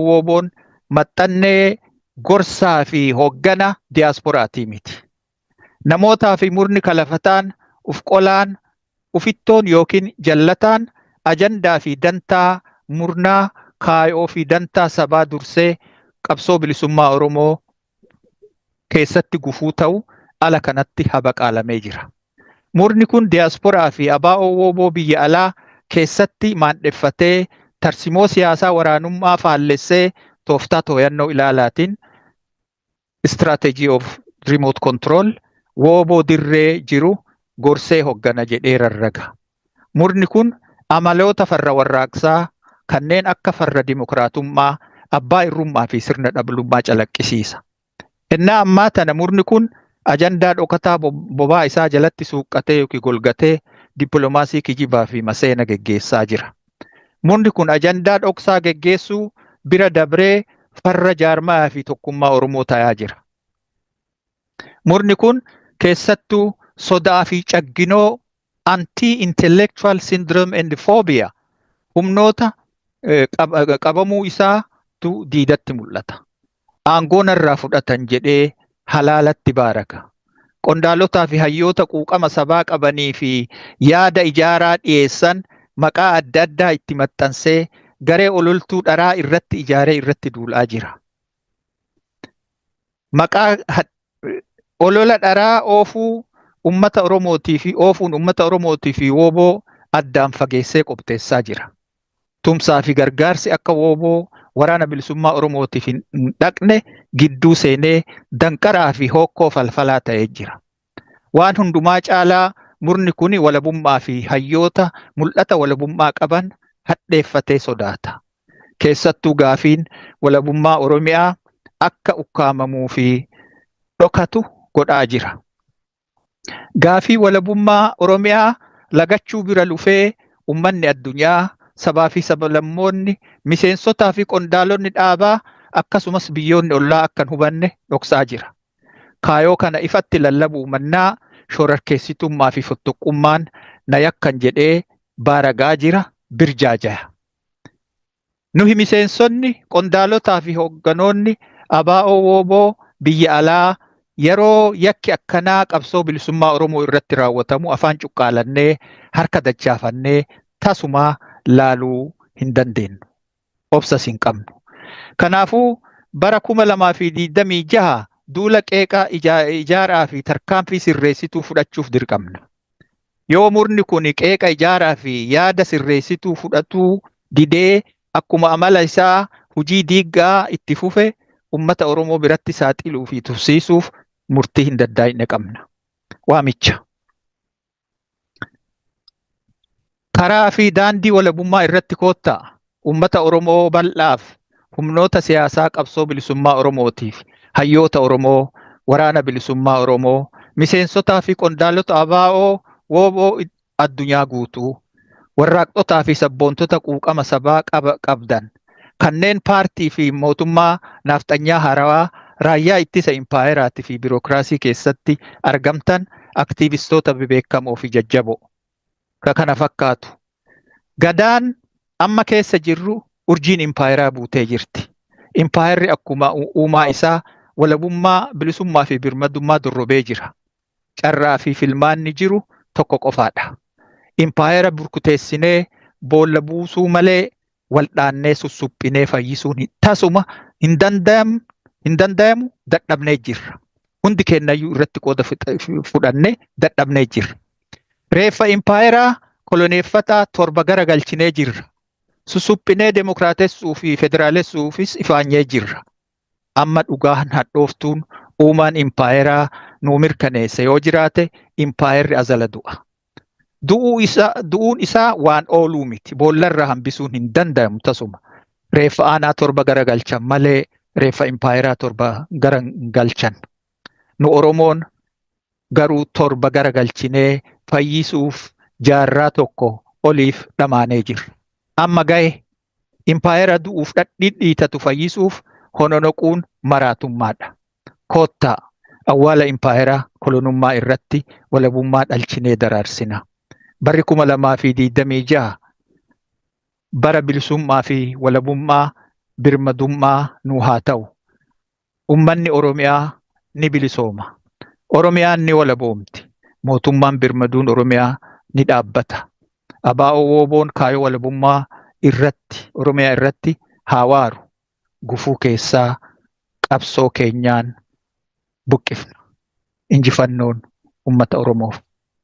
WBOn maxxannee gorsaa fi hoggana diyaasporaatii miti. Namootaa fi murni kalafataan, uf qolaan, ufittoon yookiin jallataan ajandaa fi dantaa murnaa kaayoo fi dantaa sabaa dursee qabsoo bilisummaa Oromoo keessatti gufuu ta'u ala kanatti habaqaalamee jira. Murni kun diyaasporaa fi ABO WBO biyya alaa keessatti maandheffatee tarsimoo siyaasaa waraanummaa faallessee tooftaa to'annoo ilaalaatiin, strategy of remote control, WBO dirree jiru gorsee hoggana jedhee rarraga. Murni kun amaloota farra warraaqsaa kanneen akka farra dimokiraatummaa, abbaa irrummaa fi sirna dhablummaa calaqqisiisa. Innaa ammaa tana murni kun ajandaa dhokataa bobaa isaa jalatti suuqqatee yookiin golgatee dippiloomaasii kijibaa fi maseena geggeessaa jira. Murni kun ajandaa dhoksaa geggeessuu bira dabree farra jaarmayaa fi tokkummaa Oromoo ta'aa jira. Murni kun keessattuu sodaa fi cagginoo, anti-intellectual syndrome and phobia, humnoota qabamuu isaatu diidatti mul'ata. Aangoo narraa fudhatan jedhee halaalatti baaraka. Qondaalotaa fi hayyoota quuqama sabaa qabanii fi yaada ijaaraa dhiyeessan maqaa adda addaa itti maxxansee garee ololtuu dharaa irratti ijaaree irratti duulaa jira. Maqaa olola dharaa oofuu ummata Oromootii fi oofuun ummata Oromootii fi WBO addaan fageessee qopheessaa jira. Tumsaa fi gargaarsi akka WBO waraana bilisummaa Oromootiif hin dhaqne gidduu seenee danqaraa fi hookkoo falfalaa ta'ee jira. Waan hundumaa caalaa murni kun walabummaa fi hayyoota mul'ata walabummaa qaban hadheeffatee sodaata. Keessattuu gaafiin walabummaa Oromiyaa akka ukkaamamuu fi dhokatu godhaa jira. Gaafii walabummaa Oromiyaa lagachuu bira lufee uummanni addunyaa, sabaa fi sablammoonni, miseensotaa fi qondaalonni dhaabaa, akkasumas biyyoonni ollaa akka hin hubanne dhoksaa jira. Kaayoo kana ifatti lallabuu mannaa shororkeessitummaa fi fottoqummaan na yakkan jedhee baaragaa jira, birjaajaya. Nuhi miseensonni, qondaalotaa fi hoogganoonni ABO WBO biyya alaa yeroo yakki akkanaa qabsoo bilisummaa Oromoo irratti raawwatamu afaan cuqqaalannee harka dachaafannee tasumaa laaluu hin dandeenyu. Obsas hin qabnu. Kanaafuu bara 2026 duula qeeqaa ijaaraa fi tarkaanfii sirreessituu fudhachuuf dirqamna. Yoo murni kun qeeqa ijaaraa fi yaada sirreessituu fudhatuu didee akkuma amala isaa hojii diiggaa itti fufe, ummata Oromoo biratti saaxiluu fi tursiisuuf murtii hin daddaa'ine qabna. Waamicha. Karaa fi daandii walabummaa irratti koottaa ummata Oromoo bal'aaf, humnoota siyaasaa qabsoo bilisummaa Oromootiif, hayyoota Oromoo, waraana bilisummaa Oromoo, miseensotaa fi qondaalota ABO WBO addunyaa guutuu, warraaqxotaa fi sabboontota quuqama sabaa qabdan, kanneen paartii fi mootummaa naafxanyaa haarawaa raayyaa ittisa impaayeraatii fi biirokiraasii keessatti argamtan, aktiivistoota bebeekamoo fi jajjaboo. Ka kana fakkaatu. Gadaan amma keessa jirru urjiin impaayeraa buutee jirti. Impaayerri akkuma uumaa isaa walabummaa, bilisummaa fi birmadummaa dorrobee jira. Carraa fi filmaanni jiru tokko qofaadha. Impaayera burkuteessinee boolla buusuu malee waldhaannee sussuphinee fayyisuun tasuma hin danda'amu, dadhabnee jirra. Hundi keenyayyuu irratti qooda fudhannee dadhabnee jirra. Reeffa impaayeraa koloneeffataa torba gara galchinee jirra. Susuphinee demokraatessuu fi federaalessuufis ifaanyee jirra. Amma dhugaan hadhooftuun uumaan impaayeraa nuu mirkaneesse yoo jiraate, impaayerri azala du'a. Du'uun isaa waan ooluu miti. Boollarraa hambisuun hin danda'amu tasuma. Reeffa aanaa torba garagalchan malee reeffa impaayeraa torba garagalchan. Nu Oromoon garuu torba garagalchinee fayyisuuf jaarraa tokko oliif dhamaanee jirra. Amma gahe, impaayera du'uuf dhidhiitatu fayyisuuf hononoquun maraatummaadha. Koottaa awwaala impaayeraa kolonummaa irratti walabummaa dhalchinee daraarsina. Barri 2026 bara bilisummaa fi walabummaa. birmadummaa nuu haa ta'u. Ummanni Oromiyaa ni bilisooma. Oromiyaan ni walaboomti. Mootummaan birmaduun Oromiyaa ni dhaabbata. ABO WBOn kaayoo walabummaa irratti Oromiyaa irratti haa waaru. Gufuu keessaa qabsoo keenyaan buqqifna. Injifannoon ummata Oromoof.